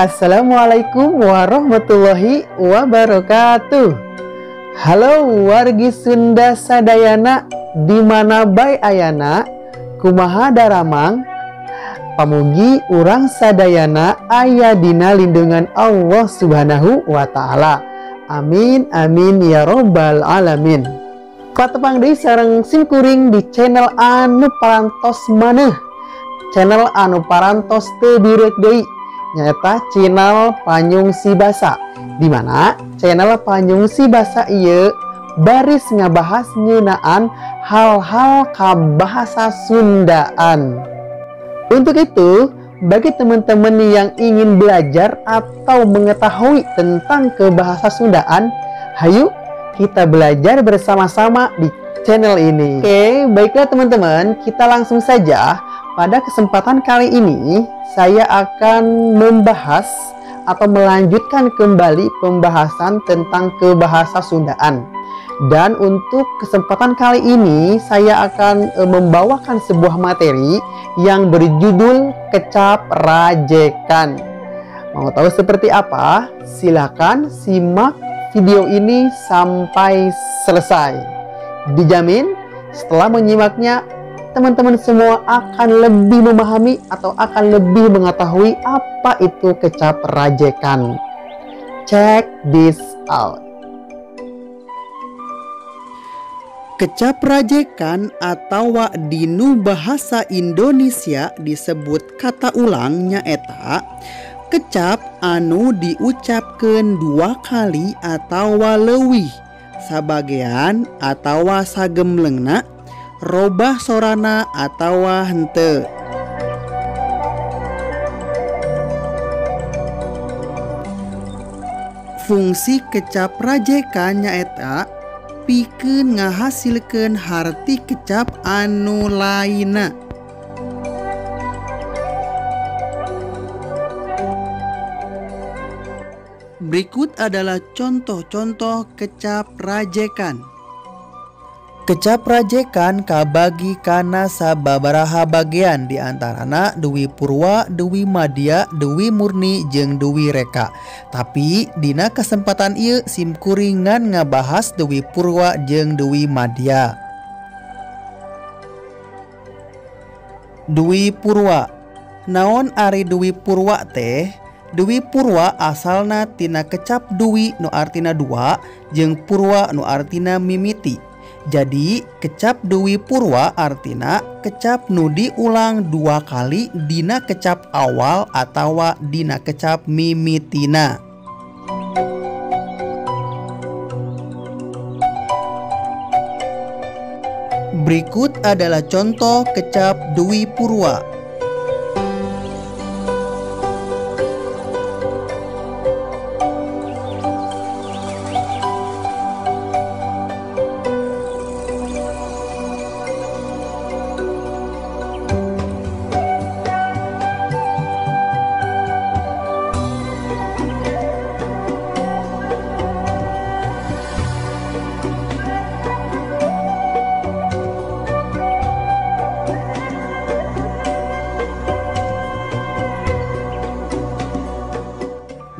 Assalamualaikum warahmatullahi wabarakatuh. Halo wargi Sunda sadayana di mana bae ayana, kumaha daramang, pamugi urang sadayana aya dina lindungan Allah Subhanahu wa taala. Amin amin ya robbal alamin. Patepang deui sareng simkuring di channel anu parantos maneh, channel anu parantos teu bireuk deui, nyaeta channel Panyungsi Basa, dimana channel Panyungsi Basa ieu baris ngabahas ngeunaan hal-hal kabahasa Sundaan. Untuk itu, bagi teman-teman yang ingin belajar atau mengetahui tentang kebahasa Sundaan, hayu kita belajar bersama-sama di channel ini. Oke, baiklah teman-teman, kita langsung saja. Pada kesempatan kali ini, saya akan membahas atau melanjutkan kembali pembahasan tentang kebahasa Sundaan. Dan untuk kesempatan kali ini, saya akan membawakan sebuah materi yang berjudul Kecap Rajekan. Mau tahu seperti apa? Silakan simak video ini sampai selesai. Dijamin setelah menyimaknya, teman-teman semua akan lebih memahami atau akan lebih mengetahui apa itu kecap rajekan. Check this out. Kecap rajekan atau dinu bahasa Indonesia disebut kata ulang nyaeta kecap anu diucapkeun dua kali atawa leuwih sabagean atawa sagemlengna, robah sorana atawa henteu. Fungsi kecap rajekan nyaeta pikeun ngahasilkeun harti kecap anu lainna. Berikut adalah contoh-contoh kecap rajekan. Kecap rajekan kabagi kana sababaraha bagian, diantarana Dwi Purwa, Dwi Madya, Dwi Murni, jeung Dwi Reka. Tapi dina kesempatan ieu simkuringan ngabahas Dwi Purwa jeung Dwi Madya. Dwi Purwa. Naon ari Dwi Purwa teh? Dwi Purwa asalna tina kecap Dwi nu artina dua jeung Purwa nu artina mimiti. Jadi kecap Dwi Purwa artina kecap nu diulang dua kali dina kecap awal atawa dina kecap mimitina. Berikut adalah contoh kecap Dwi Purwa.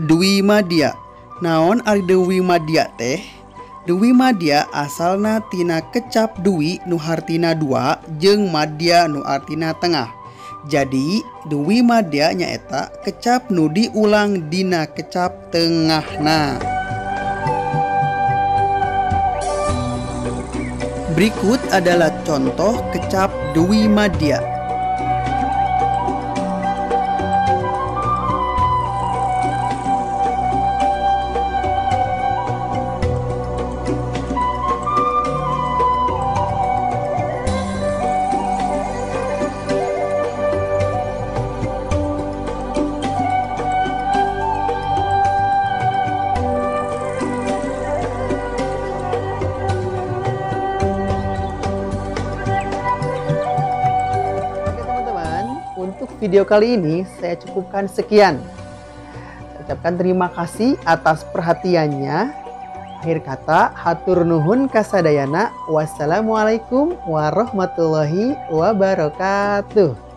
Dwi Madya. Naon ari Dwi Madya teh? Dwi Madya asalna tina kecap Dwi nu hartina dua jeung Madya nu artina tengah. Jadi Dwi Madya nyaeta kecap nu diulang dina kecap tengahna. Berikut adalah contoh kecap Dwi Madya. Video kali ini saya cukupkan sekian. Saya ucapkan terima kasih atas perhatiannya. Akhir kata, hatur nuhun kasadayana. Wassalamualaikum warahmatullahi wabarakatuh.